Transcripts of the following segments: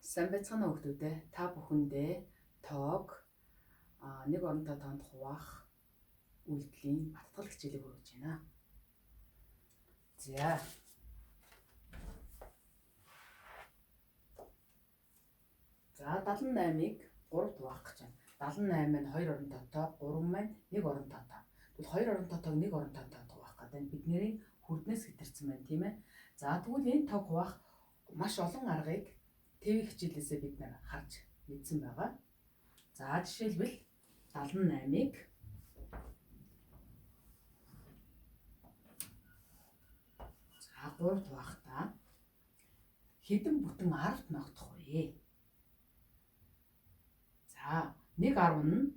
Сайн байцгаана уу хүмүүдээ. Та бүхэндээ тоог нэг оронтой тоонд хуваах үйлдэлийн баттгал хичээлийг хүргэж байна. За. За 78-ыг 3 хуваах гэж байна. 78 маань 2 оронтой тоо, 3 маань 1 оронтой тоо. Тэгвэл 2 оронтой тоог 1 оронтой тоонд хуваах гэдэг нь бидний хүрднээс хэтэрсэн байна, тийм ээ. За тэгвэл энэ тоог хуваах маш олон аргыг ТV хичээлээсээ бид нар харж мэдсэн байгаа. За жишээлбэл 78-ыг за 3 хувахдаа хэдэн бүтэн 10-т ногдох вэ? За 1 10 нь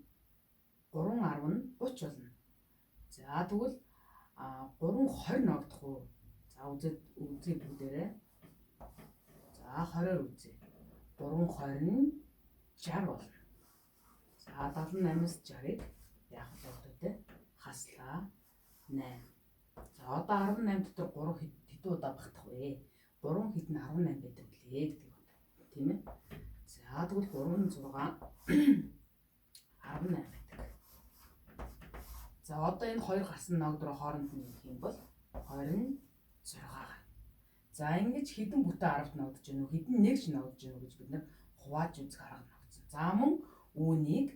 3 10 нь 30 болно. За тэгвэл 3 20 ногдох уу? За үзээд үзье бүгдээрээ. За 20-оор үзье. 3 20 нь 60 болно. За 78-аас 60-ыг яах вэ гэдэг хаслаа 8. За одоо 18 дотор 3 хэдэн удаа багтах вэ? 3 хэдэн 18 байдаг лээ гэдэг байна. Тийм ээ. За тэгвэл 3 6 18 байдаг. За одоо энэ хоёр гарсан ногдроо хооронд нь нэмэх юм бол 26 гарна. За ингэж хэдэн бүтэн 10-т ногдож гэнэ үү, хэдэн нэгж ногдож гэнэ үү гэж бид нар хувааж үзэх арга ногдсон. За мөн үүнийг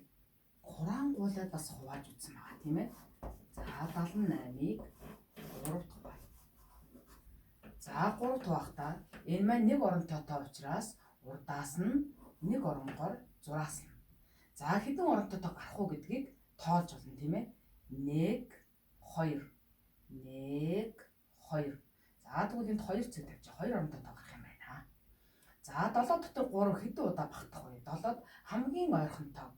хураангуулаад бас хувааж үзсэн байгаа, тийм ээ. За 78-ыг 3-т хуваая. За 3-т хувахдаа энэ маань нэг оронтой тоо учраас урдаас нь нэг оронгоор зураасна. За хэдэн оронтой тоо гарах уу гэдгийг тоолж болно, тийм ээ. 1 2 1 2. За тэгвэл энд 2 цэг тавьчих. 2 оронтой тоо гарах юм байна. За 7 дотор 3 хэдэн удаа багтах вэ? 7-д хамгийн ойрхон тоо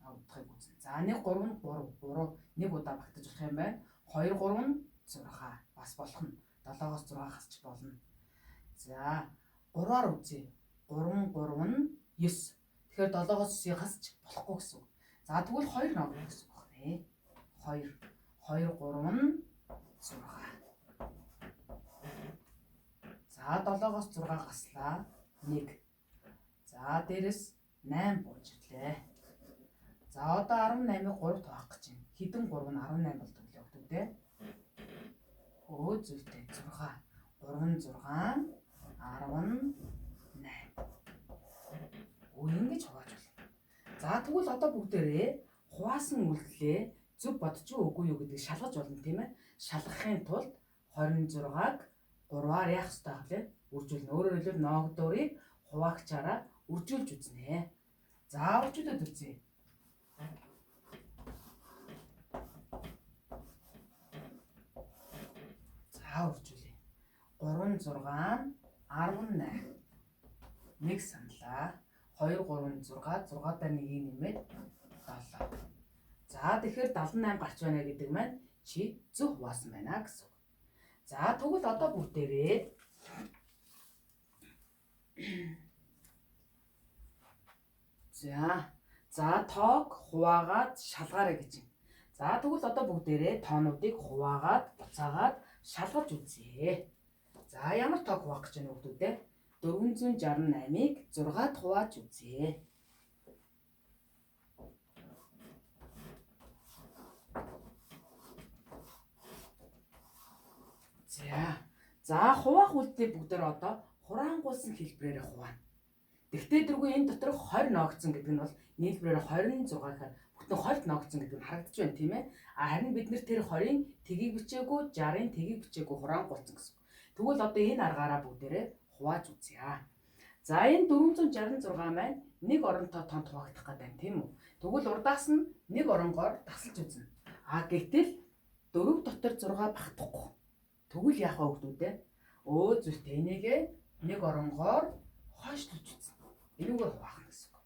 ногдохыг үзнэ. За 1 3 нь 3 3 нэг удаа багтаж болох юм байна. 2 3 нь 6 бас болох нь 7-оос 6 хасч болно. За 3-аар үзье. 3 3 нь 9. Тэгэхээр 7-оос 9-ийг хасч болохгүй гэсэн үг. За тэгвэл 2 ногдох гэсэн үг байна. 2 2 3 нь 6. За 7-оос 6 гаслаа 1. За дээрэс 8 бууж ирлээ. За одоо 18-ыг 3 хуваах гэж байна. Хэдэн 3 нь 18 болдог лээ өгдөг. Өө зүйтэй 6. 3 6 18. Өө ингэж хувааж болно. За тэгвэл одоо бүгдээрээ хуваасан үйлдэлээ зөв бодож үгүй юу гэдгийг шалгаж болно, тийм ээ. Шалгахын тулд 26-аг 3-аар яах ёстой вэ? Үржүүлнэ. Өөрөөр хэлбэл ногдуурыг хуваагчаараа үржүүлж үзнэ. За үржүүлээд үзье. За үржүүлье. 3 6 18. Нэг саналаа. 2 3 6 6 дээр нэгийг нэмээд 7. За тэгэхээр 78 гарч байна гэдэг маань чи зөв хуваасан байна гэсэн үг. За тэгвэл одоо бүгдээрээ за тоог хуваагаад шалгаарай гэж байна. За тэгвэл одоо бүгдээрээ тоонуудыг хуваагаад буцаагаад шалгаж үзье. За ямар тоог хуваах гэж байна хүмүүдээ? 468-ыг 6-ад хувааж үзье. За хуваах үйлдэлийг бүгдээр одоо хураангуулсан хэлбэрээр хуваана. Тэгтээ дэргүй энэ дотор 20 ногдсон гэдэг нь бол нийлбэрээр 26 гэхээр бүтэн 20 ногдсон гэдэг нь харагдаж байна, тийм ээ. А харин бид нэр тэр 20-ын тгийг бичээгүй, 60-ын тгийг бичээгүй хураангуулсан гэсэн. Тэгвэл одоо энэ аргаараа бүгдээрээ хувааж үзье. За энэ 466 маань нэг оронтой тоонд хуваагдах гэдэг юм, тийм үү? Тэгвэл урдаас нь нэг оронгоор тасалж үзнэ. А гэтэл 4 дотор 6 багтахгүй. Тэгвэл яах вэ хүмүүдээ? Өө зүйтэй энийгээ нэг оронгоор хойшлуулж үзнэ. Энүүгээр хуваах нь гэсэн үг.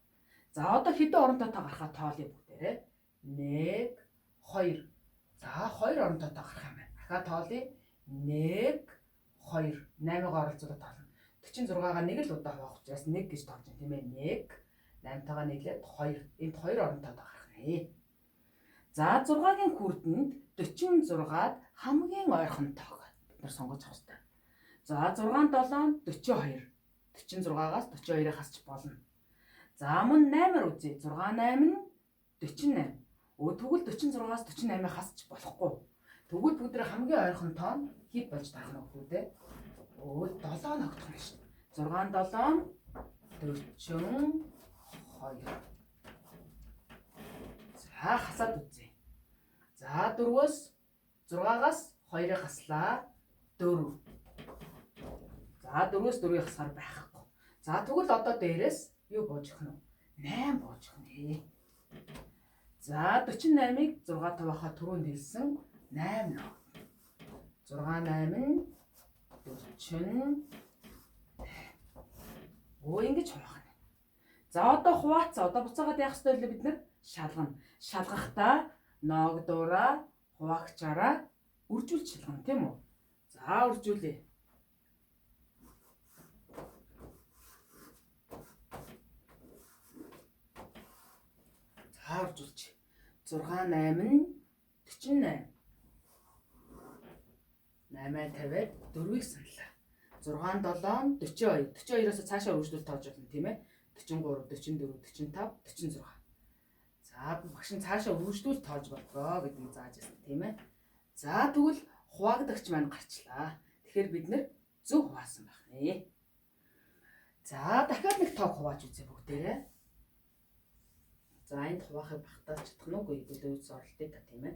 За одоо хэдэн оронтой тоо гарахаа тоолъё бүгдээрээ. 1 2. За 2 оронтой тоо гарах юм байна. Дахиад тоолъё. 1 2. 8-ыг оролцуулаад тоолно. 46-гаа нэг л удаа хуваах учраас 1 гэж тоолж байна, тийм ээ. 1 8-тайгаа нийлээд 2. Энд 2 оронтой тоо гарах нэ. За 6-гийн хүрдэнд 46-ад хамгийн ойрхон тоог бид нар сонгож авах хэрэгтэй. За 6 7 42. 46-аас 42-ыг хасч болно. За мөн 8-аар үзье. 6 8 нь 48. Тэгвэл 46-аас 48-ыг хасч болохгүй. Тэгвэл бүгд хамгийн ойрхон тоо нь хэд болж тарах нь үү дээ? 7 ногдох нь шүү дээ. 6 7 42. За хасаад үзье. За 4-өөс 6-аас 2-ыг хаслаа. 4. За 4-өөс 4-ийг хасахаар байхгүй. За тэгвэл одоо дээрээс юу бууж өгөх нь вэ? 8 бууж өгнө. За 48-ыг 6 5-аа түрүүнд хэлсэн 8 ногдно. 6 8 нь 48. Ингэж хуваах нь. За одоо хуваацсан. Одоо буцаагаад яах ёстой вэ бид нар? Шалгана. Шалгахдаа ноогдуураа хуваагчаараа үржүүлж шалгана, тийм үү? За үржүүлье. За үржүүлж. 6 8 нь 48. 8-аа тавиад 4-ийг саналаа. 6 7 42. 42-оос цаашаа үржүүлэлт тоож болно, тийм ээ? 43, 44, 45, 46. За багш нь цаашаа үргэлжлүүл тоож болдгоо гэдгийг зааж байсан, тийм ээ. За тэгвэл хуваагдагч маань гарчлаа. Тэгэхээр бид нэр зөв хуваасан байх нэ. За дахиад нэг тоог хувааж үзье бүгдээрээ. За энд хуваахыг багтааж чадах нь үгүй хэдүүлээ үз оролтыг та, тийм ээ.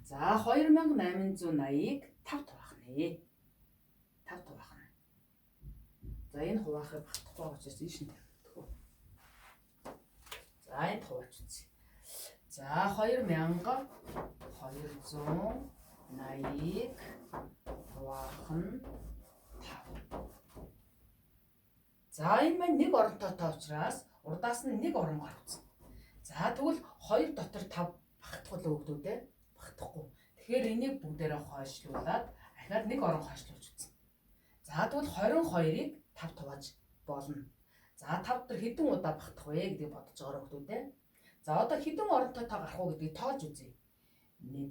За 2880-ыг 5 хуваах нэ. 5 хуваах нэ. За энэ хуваахыг багтахгүй учраас ийш нь тавигдах. За энд хувааж үзье. За 2280-ыг хуваах нь 5. За энэ маань нэг оронтой тоо учраас урдаас нь нэг орон гаргацсан. За тэгвэл 2 дотор 5 багтахгүй л өгдөө дээ. Багтахгүй. Тэгэхээр энийг бүгдээрээ хойшлуулад ахиад нэг орон хойшлуулж үзнэ. За тэгвэл 22-ыг 5 хувааж болно. За 5 дээр хэдэн удаа багтах вэ гэдгийг бодож байгаа хүмүүс дээ. За одоо хэдэн оронтой тоо гарах уу гэдгийг тоож үзье.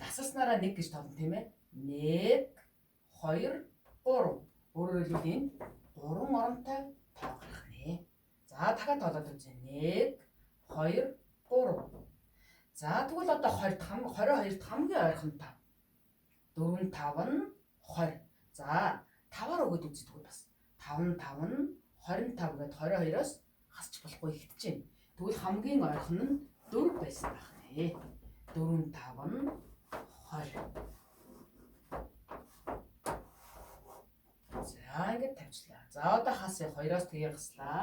Дасгалснараа 1 гэж тоолно, тийм ээ. 1 2 3. Өөрөөр хэлбэл энд 3 оронтой тоо гарах нэ. За дахиад тоолоод үзье. 1 2 3. За тэгвэл одоо 22-т хамгийн ойрхон тоо. 4 5 нь 20. За 5-аар өгөөд үзье тэгвэл бас. 5 5 нь 25 гээд 22-оос хасч болохгүй ихтэж байна. Тэгвэл хамгийн ойрхон нь 4 байсан байх нэ. 4 5 нь 20. За ингэж тавьчлаа. За одоо хасъя 2-оос тгээ хаслаа.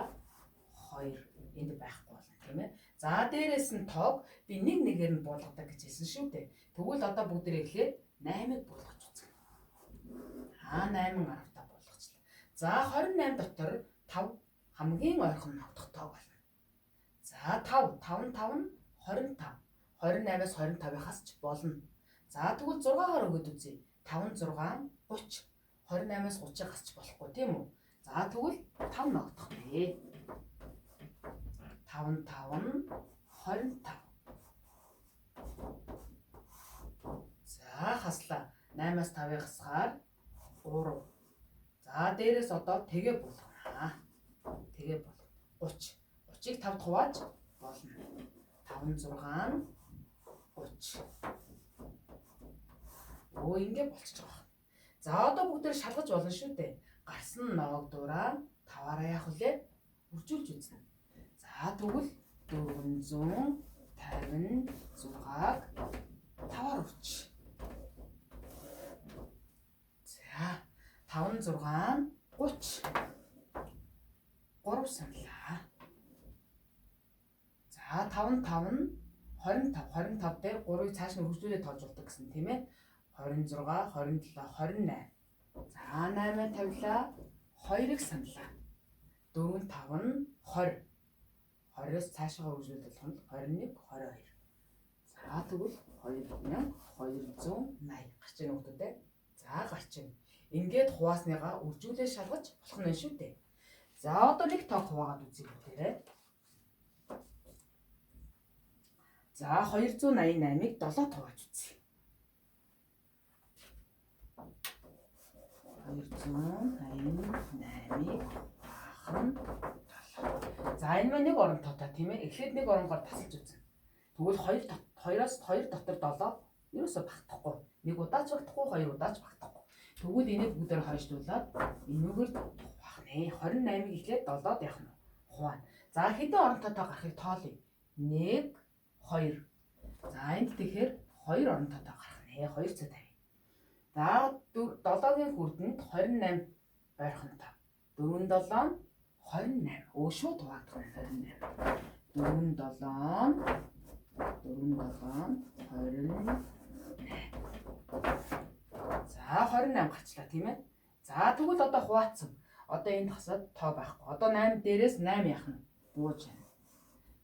2 энд байхгүй болно, тийм ээ. За дээрээс нь тоог би нэг нэгээр нь буулгадаг гэж хэлсэн шүү дээ. Тэгвэл одоо бүгдээрээ эхлээд 8-ыг буулгаж үзье. 8 10-таа буулгачлаа. За 28 дотор 5 хамгийн ойрхон ногдох тоог болно. За 5 5 5 нь 25. 28-аас 25-ыг хасч болно. За тэгвэл 6-аар өгөөд үзье. 5 6 30. 28-аас 30-ыг хасч болохгүй, тийм үү? За тэгвэл 5 ногдох нэ. 5 5 нь 25. За хаслаа. 8-аас 5-ыг хасахаар 3. За дээрээс одоо тэгээ буулгана. Тэгээ болгоно. 30. 30-ыг 5-д хувааж болно. 5 6 нь 30. Ингээ болчихж байгаа. За одоо бүгдээр шалгаж болно шүү дээ. Гарсан ноогдуураа 5-аараа яах вүлээ? Үржүүлж үзнэ. За тэгвэл 456-аг 5-аар үрч. За 5 6 нь 30. 3 саналаа. За 5 5 нь 25. 25 дээр 3-ыг цааш нь үргэлжлүүлээд тоож болдог гэсэн, тийм ээ. 26, 27, 28. За 8-аа тавилаа. 2-ыг саналаа. 4 5 нь 20. 20-оос цаашаа үргэлжлүүлэх болох нь 21, 22. За тэгвэл 2280 гарч ийн хүмүүс үү? За гарч ийн. Ингээд хуваасныгаа үржүүлээ шалгаж болох нь шүү дээ. За одоо нэг тоог хуваагаад үзье бүгдээрээ. За 288-ыг 7 хувааж үзье. 288-ыг За энэ маань нэг орон тоотой тийм ээ. Эхлээд нэг оронгоор тасалж үзнэ. Тэгвэл 2 2-оос 2 дотор 7 ерөөсөө багтахгүй. Нэг удаач багтахгүй, хоёр удаач багтахгүй. Тэгвэл энийг бүгдээр хойшлуулад энүүгээр хуваах нэ. 28-ыг эхлээд 7-д явах нь хуваана. За хэдэн орон тоотой гарахыг тоолъё. 1 2. За энд тэгэхээр 2 орон тоотой гарах нэ. 2 цэ 50. За 7-гийн хүрдэнд 28 ойрхон тоо. 4 7 28. Өө шууд хуваагдах нь 28. 4 7 4 7 28. За 28 гарчлаа тийм ээ. За тэгвэл одоо хуваацсан. Одоо энд хасаад тоо байхгүй. Одоо 8 дээрээс 8 яах нь бууж байна.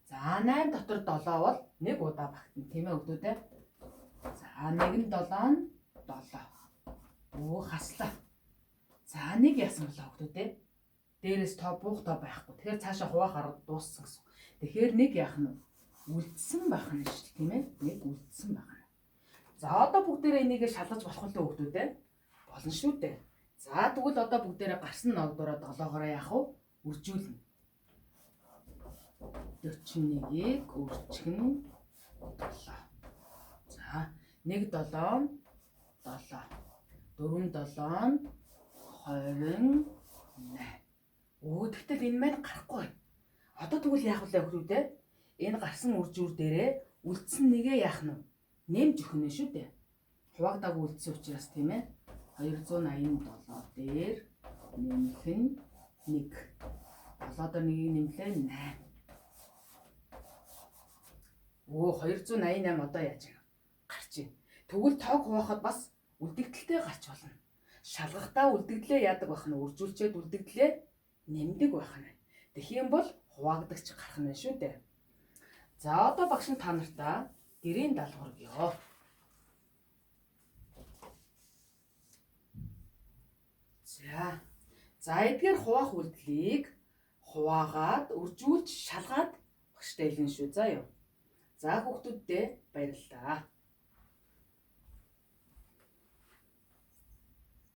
За 8 дотор 7 бол нэг удаа багтана тийм ээ өгдүүдээ. За 1 нь 7 нь 7. Өө хаслаа. За нэг яасан болоо өгдүүдээ. Дээрээс тоо буух тоо байхгүй. Тэгэхээр цаашаа хуваах арга дууссан гэсэн. Тэгэхээр нэг яах нь үлдсэн байх нь шүү дээ тийм ээ. Нэг үлдсэн байх нь. За одоо бүгдээрээ энийг шалгаж болох л өгдүүдээ. Болно шүү дээ. За тэгвэл одоо бүгдээрээ гарсан ногдороо 7-оороо яах вэ? Үржүүлнэ. 41-ийг үржих нь 7. За 1 7 7 4 7 28. Өө тэгтэл энэ маань гарахгүй байна. Одоо тэгвэл яах вэ хөрүүдээ? Энэ гарсан үржүүр дээрээ үлдсэн нэгээ яах нь вэ? Нэмж өгнө шүү дээ. Хуваагдаагүй үлдсэн учраас тийм ээ. 287 дээр нэмэх нь 1. 7 дээр нэгийг нэмлээ 8. Өө 288 одоо яаж юм? Гарч байна. Тэгвэл тоог хуваахад бас үлдэгдэлтэй гарч болно. Шалгахтаа үлдэгдлээ яадаг байх нь үржүүлчихэд үлдэгдлээ нэмдэг байх нь. Тэгэх юм бол хуваагдагч гарах нь шүү дээ. За одоо багш нь та нартаа гэрийн даалгавар өгье. За. За эдгээр хуваах үйлдэлийг хуваагаад, үржүүлж, шалгаад багштай хэлнэ шүү. За юу. За хүүхдүүддээ баярлалаа.